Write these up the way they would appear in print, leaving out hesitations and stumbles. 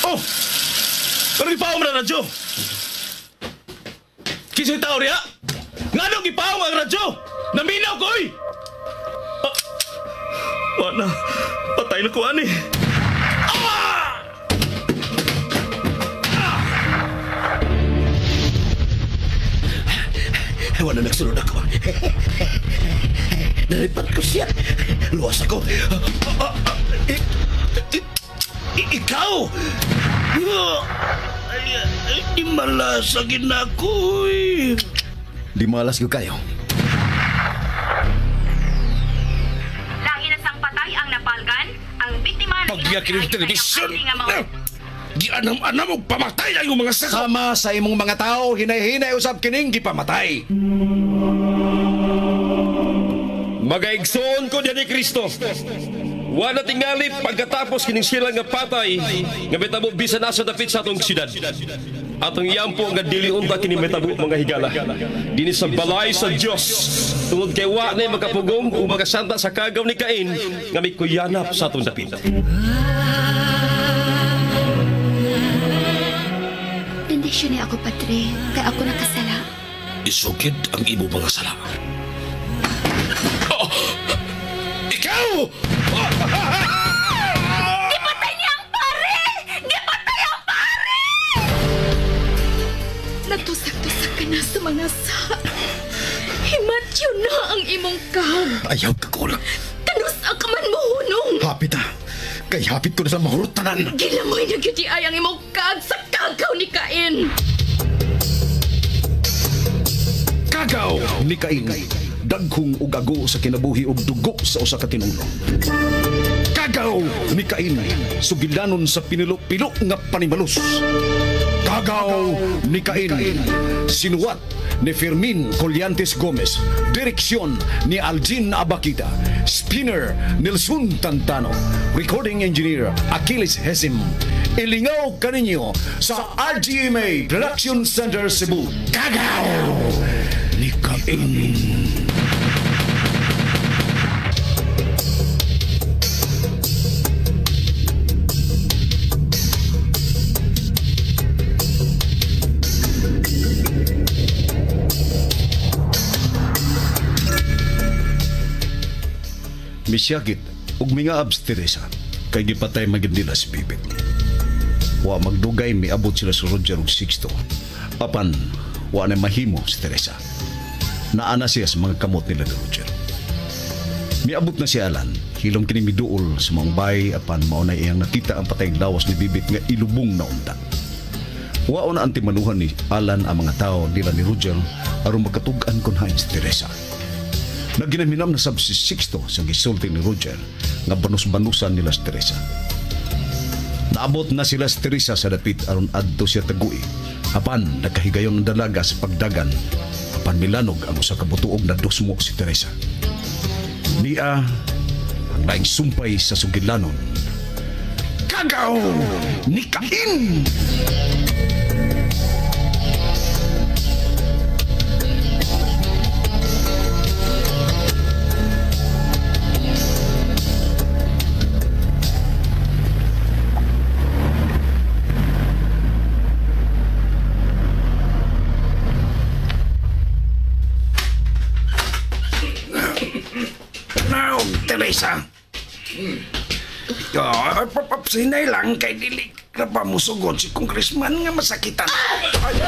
Oh! Pero gipaong na radyo! Kisa'y tao riya? Nganong gipaong ang radyo? Naminaw ko, oy! Ah, wala. Patay na ko, ani. Ah! Ah! Wala nagsunod ako. Nalipat ko siya. Luwas ako. Ikaw! Di malas ang ginakoy. Di malas ko kayo. Lahi na sang patay ang napalgan, ang biktima na Pagbiyak ng telebisyon! Gianam-anam og pamatay ang iyong mga sako! Sama sa imong mga tao, hinay-hinay usab kining gipamatay. Magaigsoon ko diyan ni Kristo. Wala tingali pagkatapos kining sila nga patay nga metabo bisan asa dapit sa atong siyudad. Atong iyampo nga dili unta kini metabo mga higala. Dinhi sa balay sa Dios tungod kay wa nay makapugong o makasanta sa kagaw ni Cain nga mikuyanap sa atong dapit. Bendisyon ni ako, Padre, kay ako nakasala. Isugid ang imo mga sala. Oh! Ikaw! Gipatay niya ang pare! Gipatay ang pare! Natusak-tusak ka na sa mga sa. Himatyo na ang imong kag. Ayaw ka kulang. Kanus ang kaman mo hunong. Hapit ah. Kay hapit ko na sa mahurot tanan. Gilamoy na gyud ay ang imong kag sa kagaw ni Cain. Kagaw ni Cain. Daghong ug ago sa kinabuhi ug dugo sa usa ka tinulo. Kagaw ni Cain, sugilanon sa pinilo-pilo nga panimalus. Kagaw ni Cain, sinuwat ni Fermin Collantes Gomez, direksyon ni Aljin Abakita, spinner Nelson Tantano, recording engineer Achilles Hesim. Ilingaw kaninyo sa RGMA Production Center Cebu. Kagaw ni Cain. Misyagit ug mingaab si Teresa kay gipatay magid nila si Bibit. Wa magdugay miabot sila sa Roger ug Sixto. Apan wa na mahimo si Teresa. Naa na siya sa mga kamot nila ni Roger. Miabot na si Alan, hilom kini miduol sa maong bay apan mao na iyang nakita ang patayng lawas ni Bibit nga ilubong na unta. Wa na ang timanuhan ni Alan ang mga tao nila ni Roger aron makatug-an kon hain si Teresa. Naginaminam na sab si Sixto sa gisulti ni Roger nga banus-banusan nila si Teresa. Naabot na sila si Teresa sa dapit aron adto siya tagui. Apan nagkahigayon ang dalaga sa pagdagan. Apan milanog ang usa ka butuog na dusmo si Teresa. Niya ang laing sumpay sa sugilanon. Kagaw ni Cain! Teresa. Sinay lang kay dili ka pa musugod si congressman nga masakitan. Ay,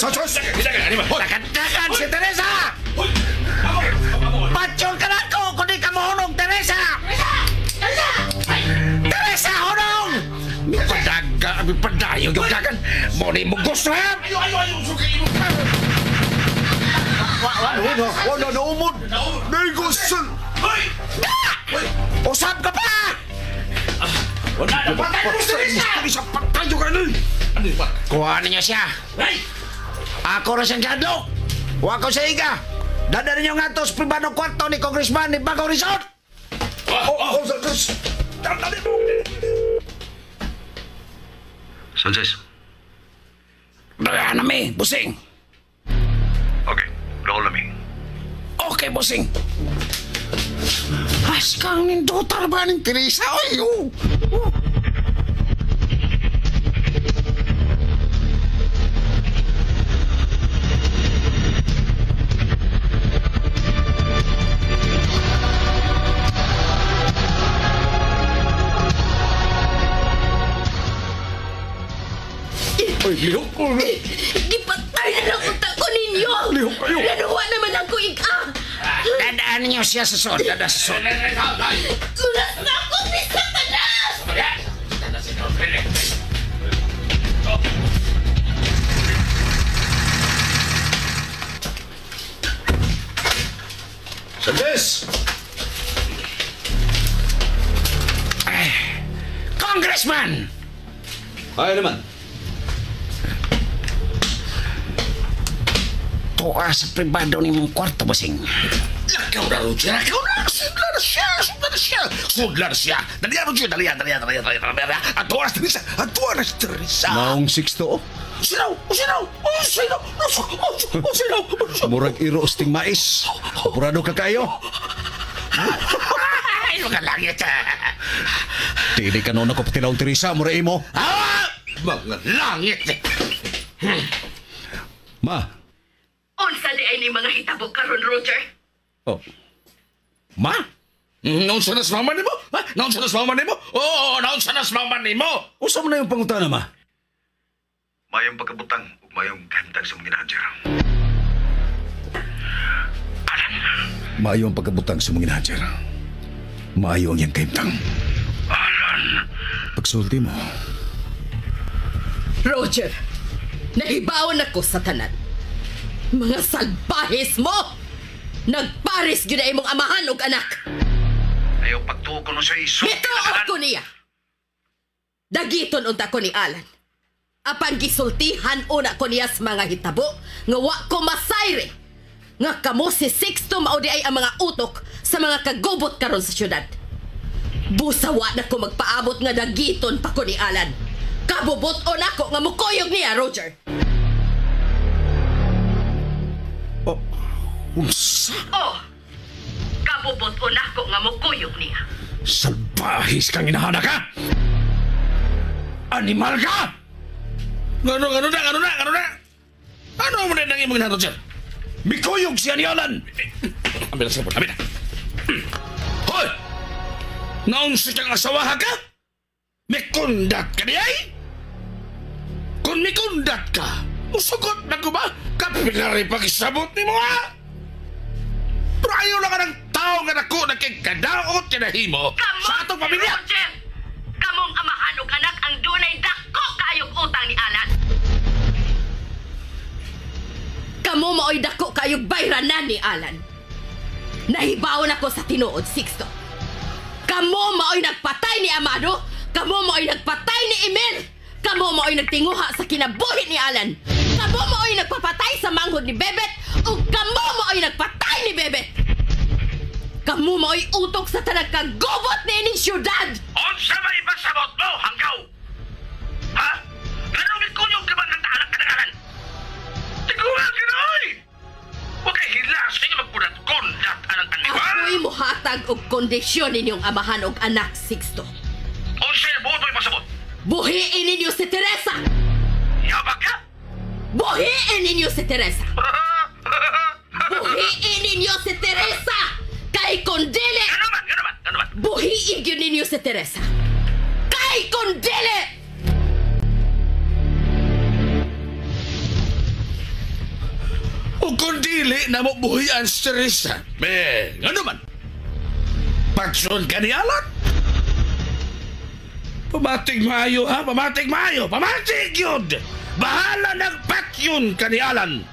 sos! Takad-takad si Teresa! Patsyon ka na ako kung di ka mahunong, Teresa! Teresa, hunong! Padaga, padayo, dagan. Mo ni mo gusto, ha? Wala na umod! Negosyon! Usap ka pa! Wala na! Patay mo si Teresa! Patayo ka na! Kuha ninyo siya! Ako na siyang gadlo! Huwag ko sa iga! Dada ninyo nga to sa pribadong kwarto ni Congressman ni Bagong Resort! Sanchez. Dala na mi, busing! Okay, doon na mi. Okay, busing! Ha? Mas kang nindutar ba ng Teresa? Oy, oh. Oh. Ay, lihok ko. Gipatay na lang unta ko ninyo. Lihok kayo. Nanuwa naman ako ika. Dadaan ninyo siya sa sod. Dadaan sa sod. Mga sakot ni Satanas! Sanchez! Congressman! Ay naman. Tuwa sa pribado ni mong kwarto, bossing. Lakaw na, Roger. Lakaw na. Sudla na siya. Sudla na siya. Sudla na siya. Dali, Roger. Dali, dali, dali, dali, dali. Ato na si Teresa. Ato na si Teresa. Maong Sixto. Sinaw! Sinaw! Sinaw! Sinaw! Murag iro usting mais. Apurado ka kayo. Ay, mga langit. Dili ka noon ako patilaw Teresa. Mura imo. Ah! Mga langit. Ma. Unsa di ay ni mga hitabo karon, Roger? Oh. Ma? Naunsa na sa mama nimo? Ha? Naunsa na sa mama nimo? Oo, naunsa na sa mama nimo? Usa mo na yung pangutana, ma? Mayong pagkabutang ug mayong kahimtang sa mga ginahandyer. Alan. Maayo ang pagkabutang sa mga ginahandyer. Maayo ang iyang kahimtang. Alan. Pagsulti mo. Roger, nahibaon ako sa tanan. Mga salbahis mo! Nagparis gyud ay imong amahan ug anak. Ayaw pagtuo ko no sa iso. Mituod ko niya. Dagiton unta ko ni Alan. Apan gisultihan una ko niya sa mga hitabo nga wa ko masayre. Nga kamo si Sixto mao di ay ang mga utok sa mga kagubot karon sa syudad. Busa wa na ko magpaabot nga dagiton pa ko ni Alan. Kabubot-on ako nga mukuyog niya, Roger. Oh, unsa? Oh, kabubot-on ako nga mukuyog niya. Salbahis kang inahana ka! Animal ka! Ngano, ngano na, ngano na, ngano na! Ano mo na nang imong ginahan, Roger? Mikuyog siya ni Alan! Ambil na sa ambil na. Hoy! Naunsa kang asawa ka? Mikundat ka niya? Kung mikundat ka, musugot na ko ba? Kapilari pag-isabot ni mo, ha? Pero ayaw lang ka ng tao nga nako na kay kadaot kinahimo sa atong pamilya! Roger! Kamong amahan ug anak ang dunay dako kaayog utang ni Alan. Kamo maoy dako kaayog bayranan ni Alan. Nahibaon ako sa tinuod, Sixto. Kamo maoy nagpatay ni Amado, kamo maoy nagpatay ni Emil, kamo maoy nagtinguha sa kinabuhi ni Alan. Kamo maoy nagpapatay sa manghod ni Bebet, ug kamo maoy nagpatay ni Bebet. Kamo maoy utok sa tanang kagubot ni ining syudad. Unsa may pasabot mo, hanggaw? Ha? Ganong ikunyog ka ba ng taanak ka ng Alan? Tiguan ka na, oy! Huwag kay hilas ninyo magkunat-kunat anang animal! Ako'y muhatag og kondisyon ninyong amahan og anak, Sixto. Unsa yung buot mo'y pasabot? Buhiin ninyo si Teresa! Yabag ka? Buhiin ninyo si Teresa! Buhiin ninyo si Teresa! Kay kundili! Ano man, ano man, ano man? Buhiin gyud ninyo si Teresa! Kay kundili! O kung dili na mo buhian si Teresa, be, ano man? Patson ka ni Alan? Pamatig maayo, ha? Pamatig maayo! Pamatig yun! Bahala nagpatyon ka ni Alan!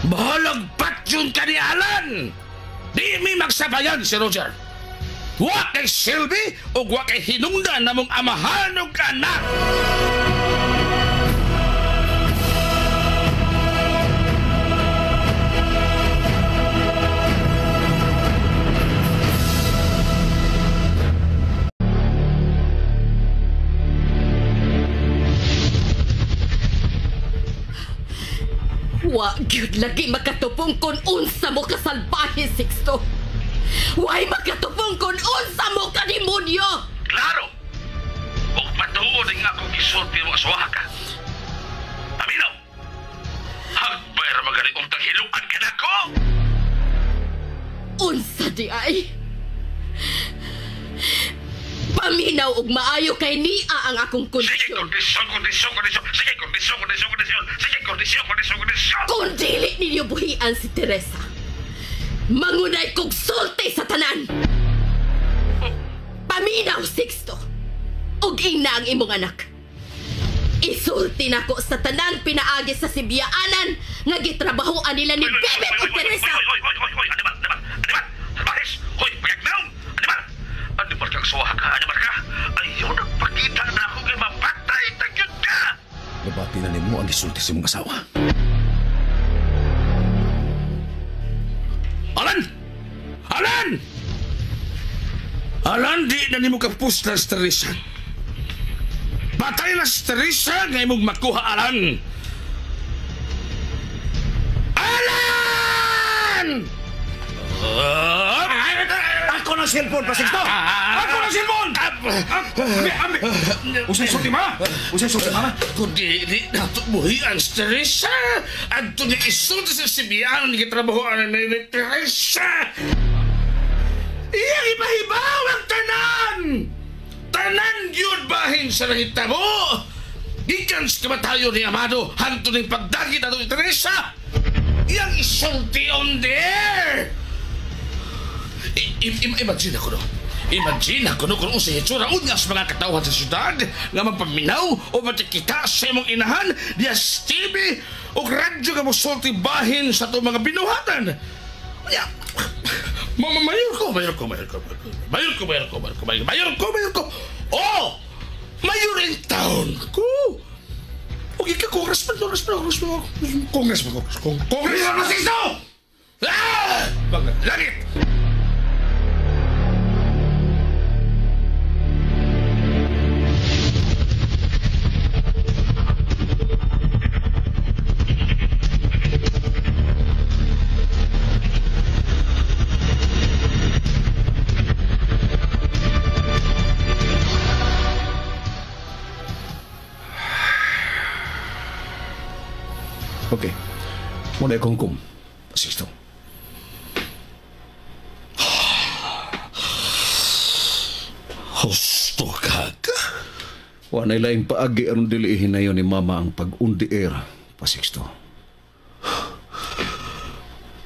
Bahalag patyon ka ni Alan! Di mi magsabayan si Roger! Wa kay silbi o wa kay hinungdan na mong amahan og anak! Wa gyud lagi makatupong kon unsa mo kasalbahe, Sixto. Way makatupong kung unsa mo ka demonyo! Klaro! Ug patuod ang akong gisulti mo asawa ka. Paminaw! Hagbay ra magani untang hiluan ka nako! Unsa di ay? Paminaw og maayo kay niya ang akong Sige, kondisyon. kondisyon, kondisyon, kondisyon. Sige, kondisyon, kondisyon, kondisyon. Sige, kondisyon, kondisyon, kondisyon. Kung dili ninyo buhian si Teresa, mangunay kog sulti sa tanan. Paminaw, Sixto, ug ina ang imong anak. Isulti nako sa tanan pinaagi sa Sibyaanan nga gitrabahoan nila ni Bebet ug Teresa. Oy, oy, oy, oy, oy, animal, animal, animal. Salbahes, hoy, pagagnaw. Animal, animal kang suha ka, animal ka. Ayaw, nagpakita na ako kay mapatay, tagyod ka. Nabati na nimo ang gisulti sa imong asawa. Alan! Alan! Alan, di na nimo kapuslan si Teresa. Patay na si Teresa nga imong makuha, Alan! Alan! Ako ng cellphone, Pasixto! Ako ng cellphone! Ami, ami! Usay sulti, mama! Usay sulti, mama! Kung di nato buhian si Teresa, adto niya isulti sa Sibyaan ni gitrabahoan ni Teresa. Iyang ipahibaw ang tanan! Tanan yun bahin sa nahitabo! Gikan sa kamatayon ni Amado, hanto ning pagdagit ato ni Teresa! Iyang isulti on there! Imagine ako no. Imagine ako no kung unsay hitsura unya sa mga katawhan sa syudad nga magpaminaw o matikita sa imong inahan diya sa TV o radyo nga mosulti bahin sa itong mga binuhatan. Unya, mayor ko, mayor ko, mayor ko, mayor ko, mayor ko, mayor ko, mayor ko, mayor ko, mayor ko. Oh! Mayor in town ko. Okay ka, congressman, congressman, congressman, congressman, congressman, congressman, Sixto! Ah! Langit! Okay. Muna akong hukom, Sixto. Husto ka ka. Wa na'y laing paagi aron dili hinayon ni Mama ang pag-undi-air, Pasixto.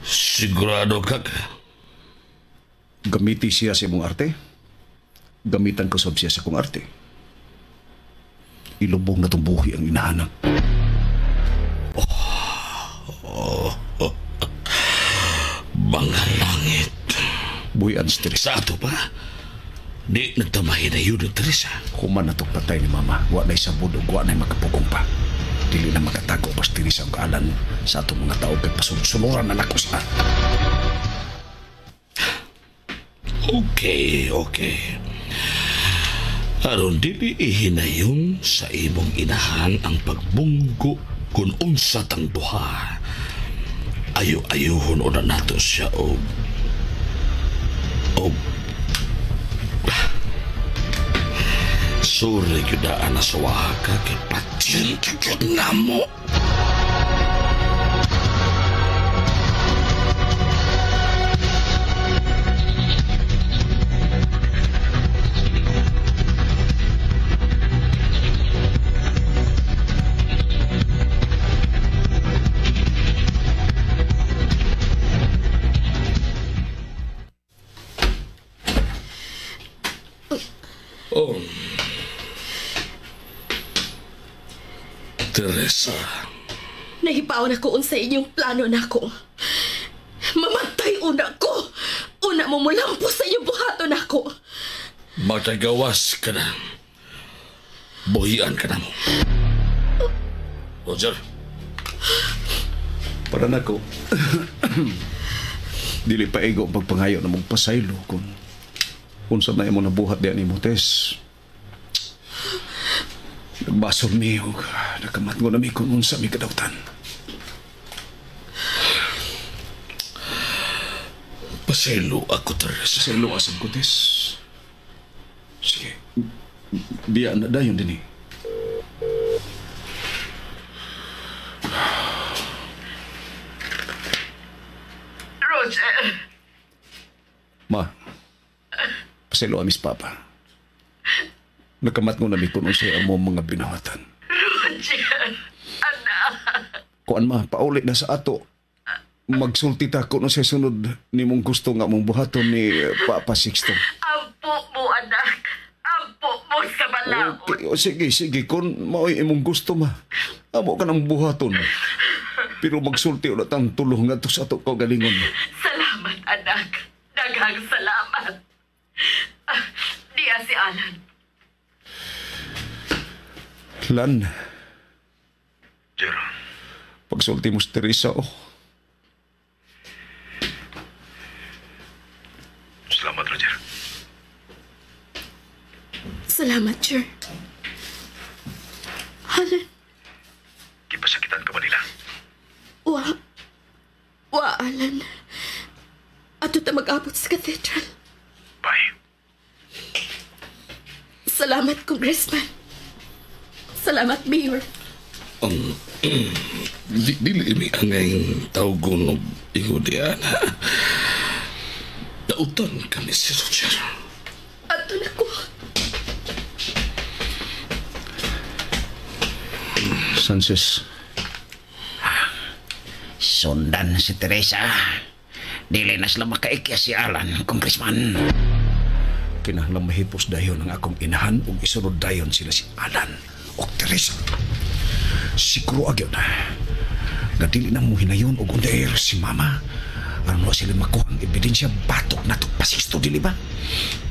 Sigurado ka ka. Gamiti siya sa imong arte. Gamitan ko sab siya sa akong arte. Ilubong na tong buhi ang inahanang. Bangalangit. Buhian si Teresa. Sa ato pa, di nagtamahin na yun ni Teresa. Human na tong patay ni Mama. Wa na'y sabod ug wa na'y makapugong pa. Dili na makatago pas Teresa ug Alan sa atong mga tao kay pasulod-suluran na nako siya. Okay, okay. Aron dili ihinayon sa imong inahan ang pagbunggo kung unsa tang duha. Ayo-ayohon una nato siya og sorry gyud na sawaha ka kay patyon gyud na mo. Oh. Teresa. Nahipaw na ko unsa inyong plano nako. Mamatay una ko. Una mo mulampo sa inyong buhaton nako. Matagawas ka na. Buhian ka na mo. Roger. Para nako. Dili pa ego ang pagpangayo na magpasaylo kung unsa na imo nabuhat diyan nimo, Tess. Nagbasol mi og nakamatngon na mi kung unsa mi kadawtan. Pasaylo ako, Teresa. Pasaylo asam ko, Tes. Sige. Biya na dayon din eh. Roger. Ma, pasaylo amis papa. Nakamat ko na mi kung unsay amo mga binahatan. Roger, anak. Kuan ma, pauli na sa ato. Magsulti ta kung unsay sunod nimong gusto nga mong buhaton ni Papa Sixto. Ampo mo, anak. Ampo mo sa balaod. Okay, o sige, sige. Kung mao'y imong gusto ma, amo ka ng buhaton. Pero magsulti ulit ang tulong nga to sa ato kaugalingon. Salamat, anak. Daghang salamat. Diya si Alan. Lan. Jer. Pagsulti mo si Teresa, oh. Salamat, Roger. Salamat, Jer. Alan. Gipasakitan ka ba nila? Wa. Wa, Alan. Ato ta mag-abot sa cathedral. Bye. Salamat, Congressman. Salamat, Mayor. Dili mi angay tawgon og ingon diana. Dautan kami si Roger. Ato na ko. Sanchez. Sundan si Teresa. Dili na sila makaikya si Alan, Congressman. Kinahanglan mahipos dayon ang akong inahan ug isunod dayon sila si Alan ug Teresa. Siguro agyon na. Nga dili na mo hinayon og on the air si Mama. Aron wa sila makuha ang ebidensya batok na to pasisto, dili ba?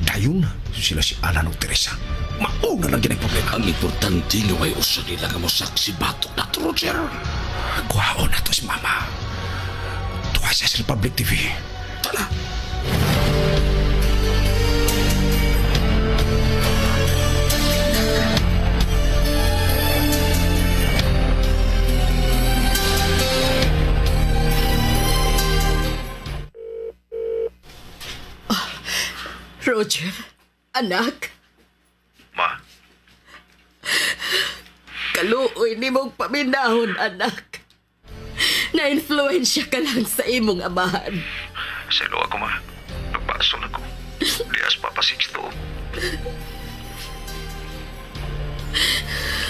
Dayon sila si Alan ug Teresa. Mauna lang gid ang problema. Ang importante nga way usa nila nga mosaksi batok na to, Roger. Kuhaon na to si Mama. Tuwa siya sa Republic TV. Tala! Roger, anak. Ma. Kaluoy ni mong paminahon, anak. Na-influensya ka lang sa imong amahan. Selo ako, ma. Nagpasol ako. Dias Papa Sixto.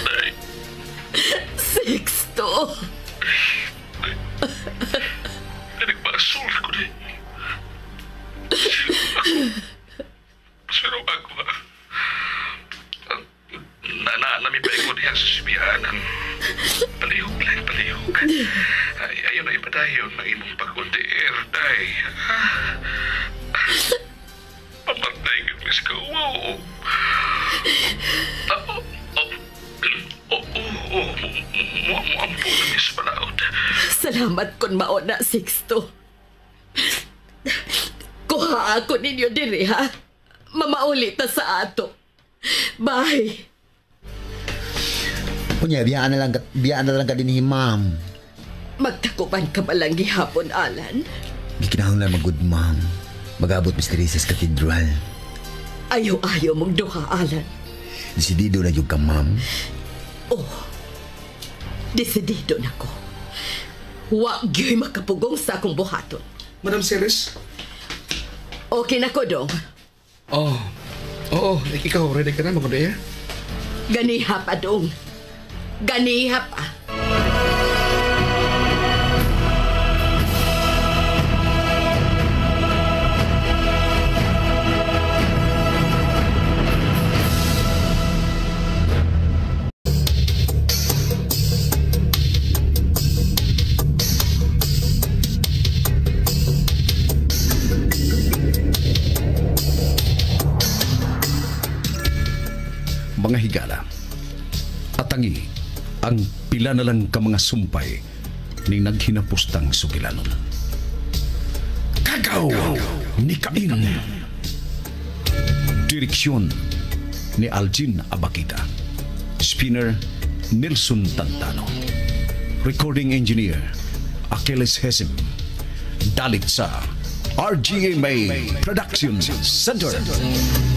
Day. Sixto. Nagpasol ako, day. Pero ako, nami pa ko diyan sa sibianan. Palihog lang, palihog. Ay, ayaw na ipadayon ng imong pag-on the air, day. Pamatay ka, Miss ko. Wow. Oo, muampo na, Miss Balaod. Salamat kun mauna, Sixto. Kuha ako ninyo diri, ha? Mamauli ta sa ato. Bye. Unya, biyaan na lang ka din ni ma'am. Magtakupan ka ba lang gihapon, Alan? Gikinahanglan magud, ma'am. Mag-abot Miss Teresa's Cathedral. Ayaw-ayaw mong duha, Alan. Desidido na yung ka, ma'am. Oh, desidido na ko. Wa gyoy makapugong sa akong buhaton. Madam Ceres? Okay na ko, dong. Oh, oo, ikaw, ready ka na mag-on air? Ganiha pa, dong. Ganiha pa. Mga higala, atangi ang pila na lang ka mga sumpay ning naghinapustang sugilanon. Kagaw ni Cain. Direksyon ni Aljin Abakita. Spinner Nelson Tantano. Recording Engineer Achilles Hesim. Dalit sa RGMA Production Center.